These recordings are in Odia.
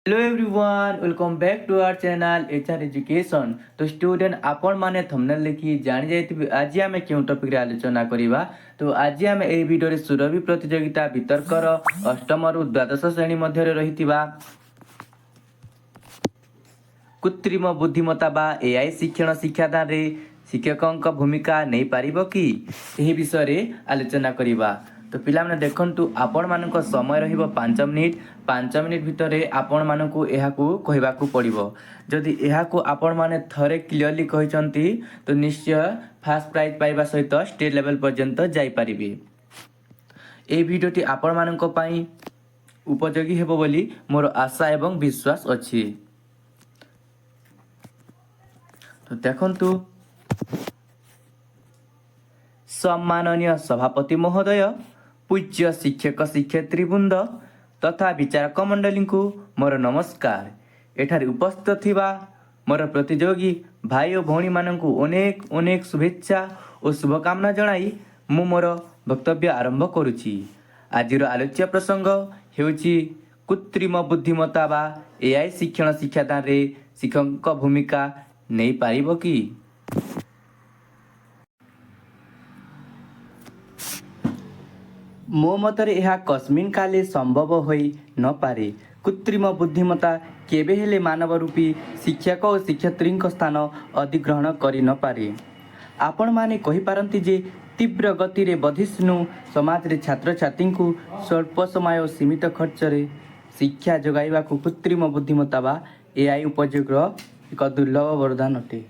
Hello everyone, welcome back to our channel HR Education. ତ ଷ୍ଟୁଡେଣ୍ଟ, ଆପଣମାନେ ଥମ୍ବନେଲ୍ ଦେଖି ଜାଣି ଯାଇଥିବେ ଆଜି ଆମେ କେଉଁ ଟପିକରେ ଆଲୋଚନା କରିବା। ତ ଆଜି ଆମେ ଏହି ଭିଡ଼ିଓରେ ସୁରଭି ପ୍ରତିଯୋଗିତା ବିତର୍କର ଅଷ୍ଟମରୁ ଦ୍ୱାଦଶ ଶ୍ରେଣୀ ମଧ୍ୟରେ ରହିଥିବା କୃତ୍ରିମ ବୁଦ୍ଧିମତ୍ତା ବା ଏଆଇ ଶିକ୍ଷଣ ଶିକ୍ଷାଦାନରେ ଶିକ୍ଷକଙ୍କ ଭୂମିକା ନେଇପାରିବ କି, ଏହି ବିଷୟରେ ଆଲୋଚନା କରିବା। ତ ପିଲାମାନେ, ଦେଖନ୍ତୁ, ଆପଣମାନଙ୍କ ସମୟ ରହିବ 5 ମିନିଟ୍। 5 ମିନିଟ୍ ଭିତରେ ଆପଣମାନଙ୍କୁ ଏହାକୁ କହିବାକୁ ପଡ଼ିବ। ଯଦି ଏହାକୁ ଆପଣମାନେ ଥରେ କ୍ଲିଅରଲି କହିଛନ୍ତି, ତ ନିଶ୍ଚୟ ଫାର୍ଷ୍ଟ ପ୍ରାଇଜ୍ ପାଇବା ସହିତ ଷ୍ଟେଟ୍ ଲେଭେଲ୍ ପର୍ଯ୍ୟନ୍ତ ଯାଇପାରିବେ। ଏହି ଭିଡ଼ିଓଟି ଆପଣମାନଙ୍କ ପାଇଁ ଉପଯୋଗୀ ହେବ ବୋଲି ମୋର ଆଶା ଏବଂ ବିଶ୍ୱାସ ଅଛି। ତ ଦେଖନ୍ତୁ, ସମ୍ମାନନୀୟ ସଭାପତି ମହୋଦୟ, ପୂଜ୍ୟ ଶିକ୍ଷକ ଶିକ୍ଷୟିତ୍ରୀ ବୃନ୍ଦ ତଥା ବିଚାରକ ମଣ୍ଡଳୀଙ୍କୁ ମୋର ନମସ୍କାର। ଏଠାରେ ଉପସ୍ଥିତ ଥିବା ମୋର ପ୍ରତିଯୋଗୀ ଭାଇ ଓ ଭଉଣୀମାନଙ୍କୁ ଅନେକ ଅନେକ ଶୁଭେଚ୍ଛା ଓ ଶୁଭକାମନା ଜଣାଇ ମୁଁ ମୋର ବକ୍ତବ୍ୟ ଆରମ୍ଭ କରୁଛି। ଆଜିର ଆଲୋଚ୍ୟ ପ୍ରସଙ୍ଗ ହେଉଛି କୃତ୍ରିମ ବୁଦ୍ଧିମତ୍ତା ବା ଏଆଇ ଶିକ୍ଷଣ ଶିକ୍ଷାଦାନରେ ଶିକ୍ଷକଙ୍କ ଭୂମିକା ନେଇପାରିବ କି? ମୋ ମତରେ ଏହା କସ୍ମିନ୍ କାଳେ ସମ୍ଭବ ହୋଇ ନପାରେ। କୃତ୍ରିମ ବୁଦ୍ଧିମତ୍ତା କେବେ ହେଲେ ମାନବ ରୂପୀ ଶିକ୍ଷକ ଓ ଶିକ୍ଷୟିତ୍ରୀଙ୍କ ସ୍ଥାନ ଅଧିଗ୍ରହଣ କରିନପାରେ। ଆପଣମାନେ କହିପାରନ୍ତି ଯେ ତୀବ୍ର ଗତିରେ ବର୍ଦ୍ଧିଷ୍ଣୁ ସମାଜରେ ଛାତ୍ରଛାତ୍ରୀଙ୍କୁ ସ୍ୱଳ୍ପ ସମୟ ଓ ସୀମିତ ଖର୍ଚ୍ଚରେ ଶିକ୍ଷା ଯୋଗାଇବାକୁ କୃତ୍ରିମ ବୁଦ୍ଧିମତ୍ତା ବା ଏଆଇ ଉପଯୋଗର ଏକ ଦୁର୍ଲଭ ବରଦାନ ଅଟେ।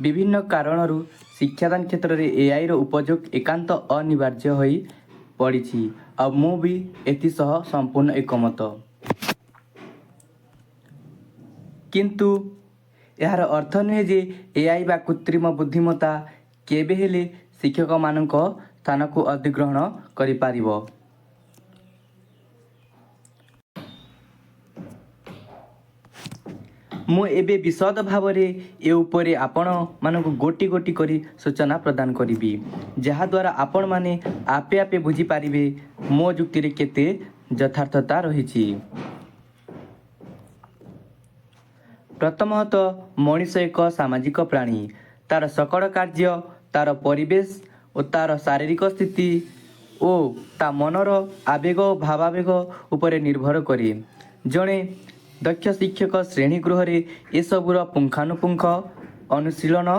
ବିଭିନ୍ନ କାରଣରୁ ଶିକ୍ଷାଦାନ କ୍ଷେତ୍ରରେ ଏଆଇର ଉପଯୋଗ ଏକାନ୍ତ ଅନିବାର୍ଯ୍ୟ ହୋଇ ପଡ଼ିଛି। ଆଉ ମୁଁ ବି ଏଥିସହ ସମ୍ପୂର୍ଣ୍ଣ ଏକମତ। କିନ୍ତୁ ଏହାର ଅର୍ଥ ନୁହେଁ ଯେ ଏଆଇ ବା କୃତ୍ରିମ ବୁଦ୍ଧିମତ୍ତା କେବେ ହେଲେ ଶିକ୍ଷକମାନଙ୍କ ସ୍ଥାନକୁ ଅଧିଗ୍ରହଣ କରିପାରିବ। ମୁଁ ଏବେ ବିଶଦ ଭାବରେ ଏ ଉପରେ ଆପଣମାନଙ୍କୁ ଗୋଟି ଗୋଟି କରି ସୂଚନା ପ୍ରଦାନ କରିବି, ଯାହାଦ୍ୱାରା ଆପଣମାନେ ଆପେ ଆପେ ବୁଝିପାରିବେ ମୋ ଯୁକ୍ତିରେ କେତେ ଯଥାର୍ଥତା ରହିଛି। ପ୍ରଥମତଃ, ମଣିଷ ଏକ ସାମାଜିକ ପ୍ରାଣୀ। ତାର ସକଳ କାର୍ଯ୍ୟ ତାର ପରିବେଶ ଓ ତାର ଶାରୀରିକ ସ୍ଥିତି ଓ ତା ମନର ଆବେଗ ଓ ଭାବାବେଗ ଉପରେ ନିର୍ଭର କରେ। ଜଣେ ଦକ୍ଷ ଶିକ୍ଷକ ଶ୍ରେଣୀ ଗୃହରେ ଏସବୁର ପୁଙ୍ଖାନୁପୁଙ୍ଖ ଅନୁଶୀଳନ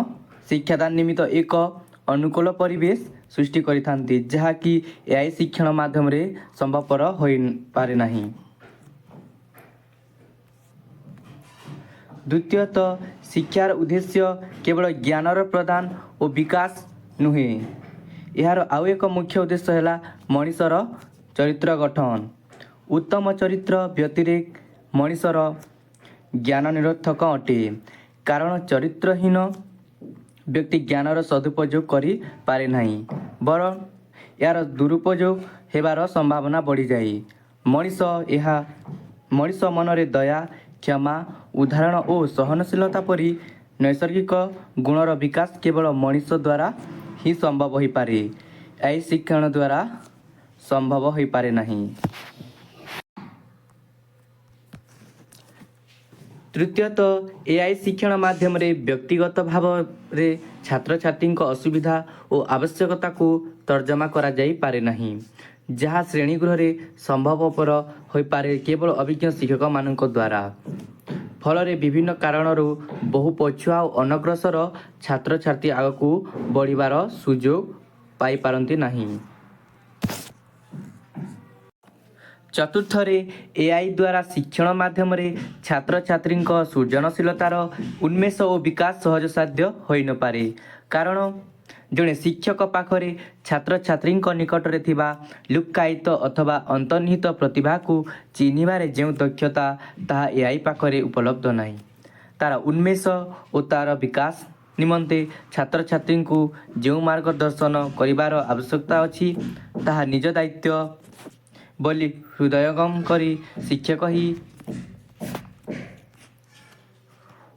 ଶିକ୍ଷାଦାନ ନିମିତ୍ତ ଏକ ଅନୁକୂଳ ପରିବେଶ ସୃଷ୍ଟି କରିଥାନ୍ତି, ଯାହାକି ଏଆଇ ଶିକ୍ଷଣ ମାଧ୍ୟମରେ ସମ୍ଭବପର ହୋଇପାରେ ନାହିଁ। ଦ୍ୱିତୀୟତଃ, ଶିକ୍ଷାର ଉଦ୍ଦେଶ୍ୟ କେବଳ ଜ୍ଞାନର ପ୍ରଦାନ ଓ ବିକାଶ ନୁହେଁ। ଏହାର ଆଉ ଏକ ମୁଖ୍ୟ ଉଦ୍ଦେଶ୍ୟ ହେଲା ମଣିଷର ଚରିତ୍ର ଗଠନ। ଉତ୍ତମ ଚରିତ୍ର ବ୍ୟତିରେକ ମଣିଷର ଜ୍ଞାନ ନିରର୍ଥକ ଅଟେ। କାରଣ ଚରିତ୍ରହୀନ ବ୍ୟକ୍ତି ଜ୍ଞାନର ସଦୁପଯୋଗ କରିପାରେ ନାହିଁ, ବରଂ ଏହାର ଦୁରୁପଯୋଗ ହେବାର ସମ୍ଭାବନା ବଢ଼ିଯାଏ। ମଣିଷ ମନରେ ଦୟା, କ୍ଷମା, ଉଦାହରଣ ଓ ସହନଶୀଳତା ପରି ନୈସର୍ଗିକ ଗୁଣର ବିକାଶ କେବଳ ମଣିଷ ଦ୍ୱାରା ହିଁ ସମ୍ଭବ ହୋଇପାରେ, ଏହି ଶିକ୍ଷଣ ଦ୍ୱାରା ସମ୍ଭବ ହୋଇପାରେ ନାହିଁ। ତୃତୀୟତଃ, ଏଆଇ ଶିକ୍ଷଣ ମାଧ୍ୟମରେ ବ୍ୟକ୍ତିଗତ ଭାବରେ ଛାତ୍ରଛାତ୍ରୀଙ୍କ ଅସୁବିଧା ଓ ଆବଶ୍ୟକତାକୁ ତର୍ଜମା କରାଯାଇପାରେ ନାହିଁ, ଯାହା ଶ୍ରେଣୀଗୃହରେ ସମ୍ଭବପର ହୋଇପାରେ କେବଳ ଅଭିଜ୍ଞ ଶିକ୍ଷକମାନଙ୍କ ଦ୍ୱାରା। ଫଳରେ ବିଭିନ୍ନ କାରଣରୁ ବହୁ ପଛୁଆ ଓ ଅନଗ୍ରସର ଛାତ୍ରଛାତ୍ରୀ ଆଗକୁ ବଢ଼ିବାର ସୁଯୋଗ ପାଇପାରନ୍ତି ନାହିଁ। ଚତୁର୍ଥରେ, ଏଆଇ ଦ୍ୱାରା ଶିକ୍ଷଣ ମାଧ୍ୟମରେ ଛାତ୍ରଛାତ୍ରୀଙ୍କ ସୃଜନଶୀଳତାର ଉନ୍ମେଷ ଓ ବିକାଶ ସହଜସାଧ୍ୟ ହୋଇନପାରେ। କାରଣ ଜଣେ ଶିକ୍ଷକ ପାଖରେ ଛାତ୍ରଛାତ୍ରୀଙ୍କ ନିକଟରେ ଥିବା ଲୁକ୍କାୟିତ ଅଥବା ଅନ୍ତର୍ନିହିତ ପ୍ରତିଭାକୁ ଚିହ୍ନିବାରେ ଯେଉଁ ଦକ୍ଷତା, ତାହା ଏଆଇ ପାଖରେ ଉପଲବ୍ଧ ନାହିଁ। ତାର ଉନ୍ମେଷ ଓ ତାର ବିକାଶ ନିମନ୍ତେ ଛାତ୍ରଛାତ୍ରୀଙ୍କୁ ଯେଉଁ ମାର୍ଗଦର୍ଶନ କରିବାର ଆବଶ୍ୟକତା ଅଛି, ତାହା ନିଜ ଦାୟିତ୍ୱ ବୋଲି ହୃଦୟଙ୍ଗମ କରି ଶିକ୍ଷକ ହିଁ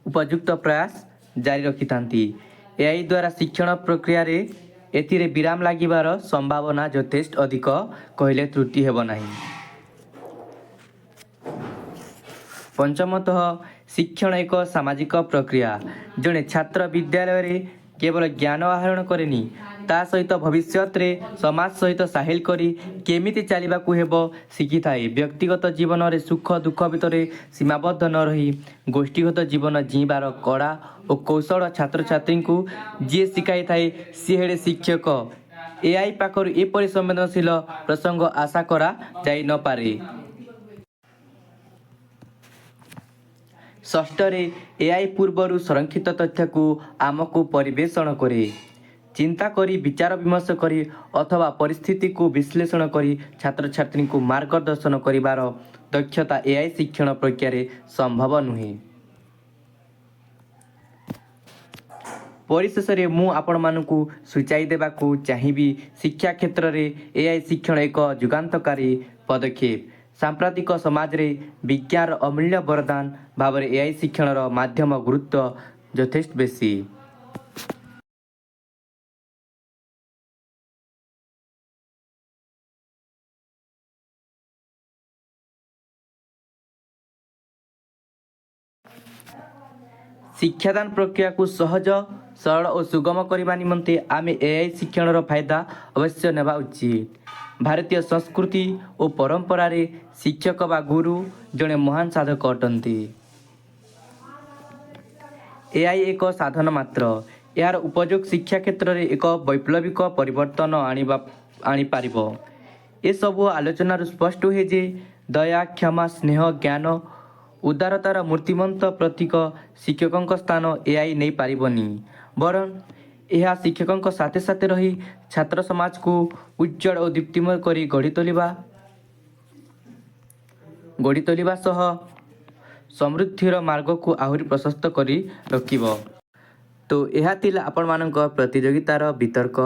ଉପଯୁକ୍ତ ପ୍ରୟାସ ଜାରି ରଖିଥାନ୍ତି। ଏଆଇ ଦ୍ୱାରା ଶିକ୍ଷଣ ପ୍ରକ୍ରିୟାରେ ଏଥିରେ ବିରାମ ଲାଗିବାର ସମ୍ଭାବନା ଯଥେଷ୍ଟ ଅଧିକ କହିଲେ ତ୍ରୁଟି ହେବ ନାହିଁ। ପଞ୍ଚମତଃ, ଶିକ୍ଷଣ ଏକ ସାମାଜିକ ପ୍ରକ୍ରିୟା। ଜଣେ ଛାତ୍ର ବିଦ୍ୟାଳୟରେ କେବଳ ଜ୍ଞାନ ଆହରଣ କରେନି, ତା ସହିତ ଭବିଷ୍ୟତରେ ସମାଜ ସହିତ ସାମିଲ କରି କେମିତି ଚାଲିବାକୁ ହେବ ଶିଖିଥାଏ। ବ୍ୟକ୍ତିଗତ ଜୀବନରେ ସୁଖ ଦୁଃଖ ଭିତରେ ସୀମାବଦ୍ଧ ନ ରହି ଗୋଷ୍ଠୀଗତ ଜୀବନ ଜୀଇଁବାର କଳା ଓ କୌଶଳ ଛାତ୍ରଛାତ୍ରୀଙ୍କୁ ଯିଏ ଶିଖାଇଥାଏ, ସିଏ ହେଲେ ଶିକ୍ଷକ। ଏଆଇ ପାଖରୁ ଏପରି ସମ୍ବେଦନଶୀଳ ପ୍ରସଙ୍ଗ ଆଶା କରାଯାଇନପାରେ। ଷଷ୍ଠରେ, ଏଆଇ ପୂର୍ବରୁ ସଂରକ୍ଷିତ ତଥ୍ୟକୁ ଆମକୁ ପରିବେଷଣ କରେ। ଚିନ୍ତା କରି, ବିଚାର ବିମର୍ଶ କରି ଅଥବା ପରିସ୍ଥିତିକୁ ବିଶ୍ଳେଷଣ କରି ଛାତ୍ରଛାତ୍ରୀଙ୍କୁ ମାର୍ଗଦର୍ଶନ କରିବାର ଦକ୍ଷତା ଏଆଇ ଶିକ୍ଷଣ ପ୍ରକ୍ରିୟାରେ ସମ୍ଭବ ନୁହେଁ। ପରିଶେଷରେ ମୁଁ ଆପଣମାନଙ୍କୁ ସୂଚାଇ ଦେବାକୁ ଚାହିଁବି, ଶିକ୍ଷା କ୍ଷେତ୍ରରେ ଏଆଇ ଶିକ୍ଷଣ ଏକ ଯୁଗାନ୍ତକାରୀ ପଦକ୍ଷେପ। ସାମ୍ପ୍ରତିକ ସମାଜରେ ବିଜ୍ଞାନର ଅମୂଲ୍ୟ ବରଦାନ ଭାବରେ ଏଆଇ ଶିକ୍ଷଣର ମାଧ୍ୟମ ଗୁରୁତ୍ୱ ଯଥେଷ୍ଟ ବେଶୀ। ଶିକ୍ଷାଦାନ ପ୍ରକ୍ରିୟାକୁ ସହଜ, ସରଳ ଓ ସୁଗମ କରିବା ନିମନ୍ତେ ଆମେ ଏଆଇ ଶିକ୍ଷଣର ଫାଇଦା ଅବଶ୍ୟ ନେବା ଉଚିତ। ଭାରତୀୟ ସଂସ୍କୃତି ଓ ପରମ୍ପରାରେ ଶିକ୍ଷକ ବା ଗୁରୁ ଜଣେ ମହାନ ସାଧକ ଅଟନ୍ତି। ଏଆଇ ଏକ ସାଧନ ମାତ୍ର। ଏହାର ଉପଯୋଗ ଶିକ୍ଷା କ୍ଷେତ୍ରରେ ଏକ ବୈପ୍ଳବିକ ପରିବର୍ତ୍ତନ ଆଣିବା ଆଣିପାରିବ। ଏସବୁ ଆଲୋଚନାରୁ ସ୍ପଷ୍ଟ ହୁଏ ଯେ ଦୟା, କ୍ଷମା, ସ୍ନେହ, ଜ୍ଞାନ, ଉଦାରତାର ମୂର୍ତ୍ତିମନ୍ତ ପ୍ରତୀକ ଶିକ୍ଷକଙ୍କ ସ୍ଥାନ ଏଆଇ ନେଇପାରିବନି, ବରଂ ଏହା ଶିକ୍ଷକଙ୍କ ସାଥେ ସାଥେ ରହି ଛାତ୍ର ସମାଜକୁ ଉଜ୍ଜ୍ୱଳ ଓ ଦୀପ୍ତିମୟ କରି ଗଢ଼ି ତୋଳିବା ସହ ସମୃଦ୍ଧିର ମାର୍ଗକୁ ଆହୁରି ପ୍ରଶସ୍ତ କରି ରଖିବ। ତ ଏହା ଥିଲା ଆପଣମାନଙ୍କ ପ୍ରତିଯୋଗିତାର ବିତର୍କ।